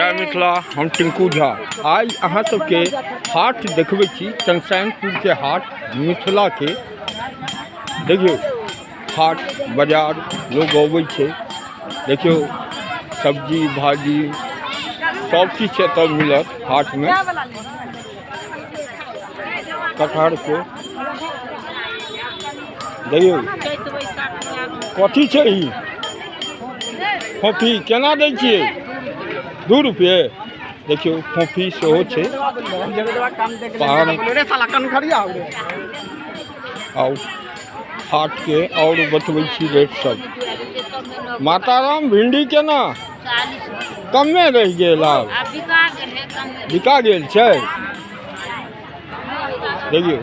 जय मिथिला। हम टिंकू झा आइ अहाँ सबके हाट देखबै छी, चंगसैनपुर के हाट, मिथिला के। देखियौ हाट बाजार लोग अबै छै, देखियौ सब्जी भाजी सब किछु एतऽ मिलत हाट में। कटहर के देखियौ कथी छै ई फोफी केना दै छियै? 2 रुपये। देखियौ फोफी सेहो छै। पान आउ हाट के और बतबै छी रेट सब। माताराम भिंडी केना? कमे रहि गेल, आब बिका गेल छै। देखियौ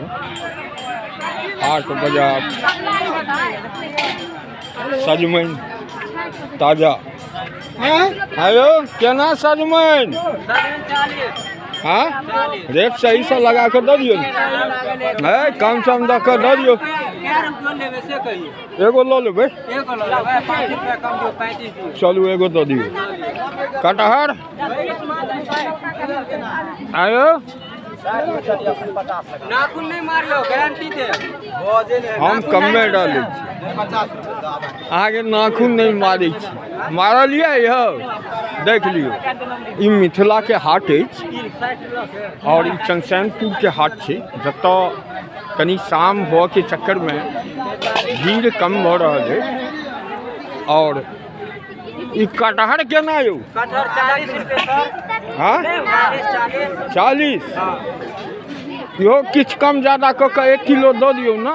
हाट बाजार सजमनि ताजा। हेलो केना सजमनि? हाँ रेट सही से लगा के दऽ दियौ ने, कम सम दऽ के दऽ दियौ। एगो लऽ लेबै, चलू एगो दऽ दियौ। कटहर आयो हम कमे डालै छी, अहाँके नाखून नहि मारै छी। मारलियै यौ? देख लियौ ई मिथिलाके हाट अछि और ई चंगसैनपुर के हाट छै, जतऽ कनि शाम होऽ के चक्करमे भीड़ कम भऽ रहल अछि। और ई कटहर केना यौ? कटहर 40 रुपए सर। हाँ 40। इहो किछु कम ज्यादा कऽ कऽ 1 किलो दऽ दियौ ने।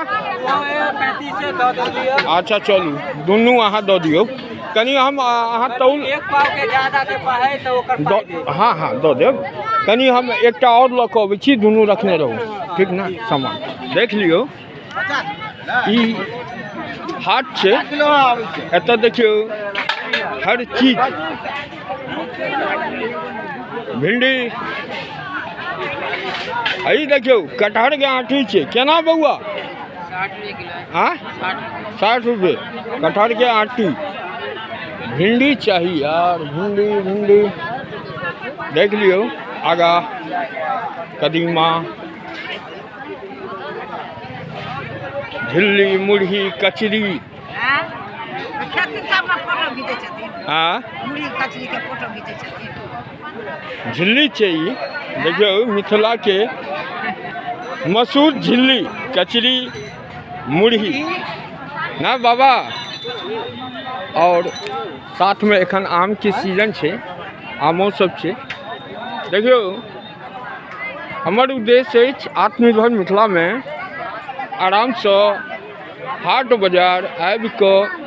35 दऽ देलियै। अच्छा चलू दुनू अहाँ दऽ दियौ। कनि हम अहाँ तौल एक पाव के ज्यादा के पाइ तऽ ओकर पाइ देब। हाँ हाँ दऽ देब। कनि हम एकटा आओर लऽ कऽ अबै छी, दुनू रखने रहू ठीक ने। सामान देख लियौ, ई हाट छै, एतऽ देखियौ हर चीज। भिंडी ई देखियौ कटहर के आँठी छै। केना बौआ? हाँ 60 रुपये कटहर के आँठी। भिंडी चाही यार, भिंडी भिंडी देख लियौ। आगा कदीमा, झिल्ली, मुरही, कचरी। हाँ झिल्ली छै ई। देखियौ मिथिला के मशहूर झिल्ली, कचरी, मुरही ना बाबा। और साथ में एखन आम के सीजन छै, आमो सब छै। देखियौ हमर उद्देश्य अछि आत्मनिर्भर मिथिला में आरामसँ हाट बाजार आबि कऽ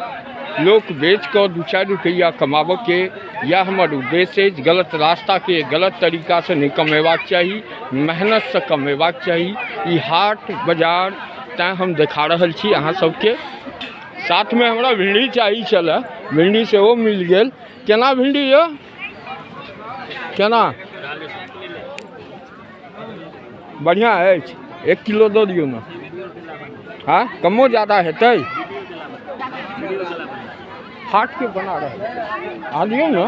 लोक बेच कऽ 2-4 रुपैआ कमाबऽके, इएह हमर उद्देश्य अछि। गलत रास्ताके गलत तरीकासँ नहि कमेबाक चाही, मेहनतसँ कमेबाक चाही। ई हाट बाजार तैँ हम देखा रहल छी अहाँ सबके। साथमे हमरा भिंडी चाही छलए, भिंडी सेहो मिल गेल। केना भिंडी यौ? केना? बढ़िआँ अछि, 1 किलो दऽ दियौ ने। हाँ कमो ज्यादा हेतै? हाटके बना रहल आ दियौ ने।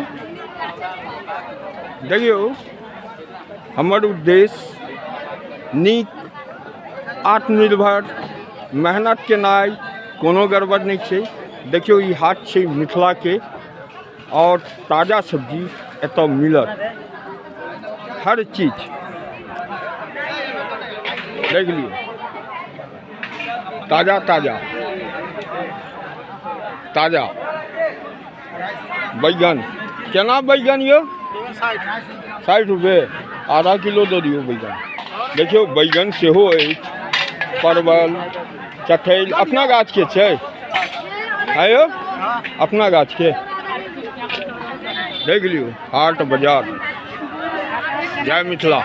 देखियौ हमर उद्देश्य नीक आत्मनिर्भर मेहनत केनाइ, कोनो गड़बड़ नहि छै। देखियौ ई हाट छै मिथिलाके और ताजा सब्जी एतऽ मिलत, हर चीज देख लियौ ताजा ताजा ताजा। बैगन केना बैगन यौ? 60 रुपये आधा किलो दऽ दियौ बैगन। देखियौ बैगन सेहो अछि, परवल, चठैल अपना गाछके छै। आयो अपना गाछके। देख लियौ हाट बाजार। जय मिथिला।